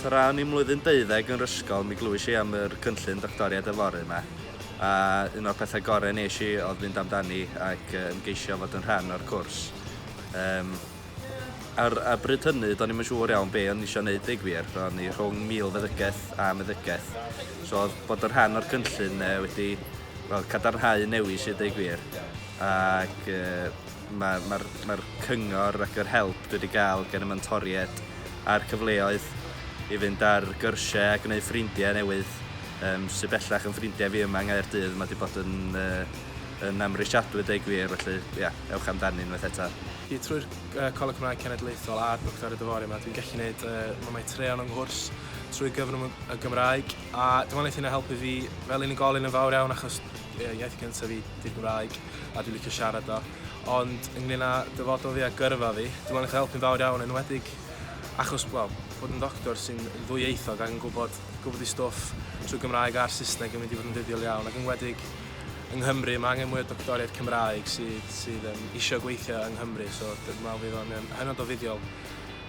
Tra o'n i'n mlwyddyn 12 yn yr ysgol, mi glywis i am yr cynllun Doctoriaid Yfory yma, a un o'r pethau gorau nes i oedd fynd amdani ac ymgeisio fod yn rhan o'r cwrs. Um, ar, a bryd hynny, do'n i'm yn siŵr iawn be o'n i eisiau gwneud, deud gwir. Ro'n i rhwng milfeddygaeth a meddygaeth. So oedd bod yn rhan o'r cynllun wedi, well, cadarnhau newis i deud gwir. Ac mae'r ma, ma, ma cyngor ac yr help dwi wedi gael gen y mentoriaid a'r cyfleoedd i fynd ar gyrsiau a gwneud ffrindiau newydd sydd bellach yn ffrindiau fi yma yng Nghaerdydd. Mae wedi bod yn amhrisiadwy deud gwir, felly ia, ewch amdani unwaith eto. I trwy'r Coleg Cymraeg Cenedlaethol a'r Doctoriaid Yfory yma, dwi'n gallu gwneud mae treion o'n nghwrs trwy gyfrwng y Gymraeg, a dwi'n meddwl wneith hynna helpu fi fel unigolyn yn fawr iawn achos iaith gyntaf fi 'di'r Gymraeg a dwi'n licio siarad o. Ond ynglyn â dyfodol fi a gyrfa fi, dwi'n meddwl wneith o helpu'n fawr iawn, enwedig achos, wel, bod yn ddoctor sy'n ddwyieithog ac yn gwybod, gwybod ei stwff trwy Gymraeg a'r Saesneg yn mynd i fod yn fuddiol iawn, ac enwedig yng Nghymru, mae angen mwy o doctoriaid Cymraeg sydd, sydd eisiau gweithio yng Nghymru, so dwi'n meddwl fydd o'n hynod o fuddiol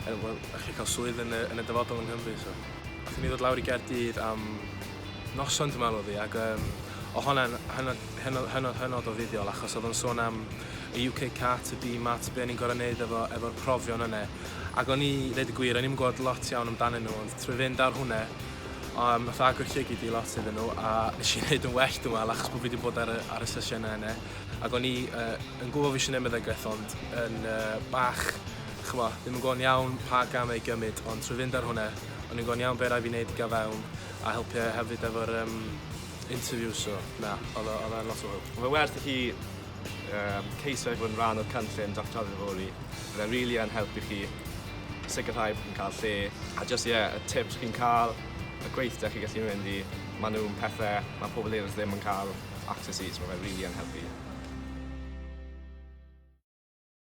er, well, allu cael swydd yn y, yn y dyfodol yng Nghymru. So. Nathon ni ddod lawr i Gaerdydd am noson dwi'n meddwl oedd hi, ac o hwnna'n hynod, hynod, hynod, hynod o fuddiol achos oedd o'n sôn am y UK CAT, y BMAT, be o'n i'n gorfod wneud efo, efo'r profion yna. Ac o'n i, dweud y gwir, o'n i'm yn gwybod lot iawn amdanyn nhw, ond trwy fynd ar hwnna, nath agor llygid i lot iddyn nhw, a nes i wneud yn well dwi'n meddwl, achos bod fi wedi bod ar y, ar y sesiynau yna. Ac o'n i yn gwybod fi eisiau gwneud meddygaeth, ond yn bach, ch'mo, ddim yn gwybod yn iawn pa gamau i gymryd, ond trwy fynd ar hwnna, o'n i'n gwybod yn iawn be rhaid fi wneud i gael fewn, a helpu hefyd efo'r interview, so na, oedd o'n lot o hwyl. Mae fe werth i chi ceisio i fod yn rhan o'r cynllun Doctoriaid Yfory. Bydd e'n rili yn helpu chi sicrhau bod chi'n cael lle. A jyst ie, y tips chi'n cael, y gweithdai chi'n gallu mynd i, maen nhw'n pethau mae pobl eraill ddim yn cael access i, so mae fe rili yn helpu.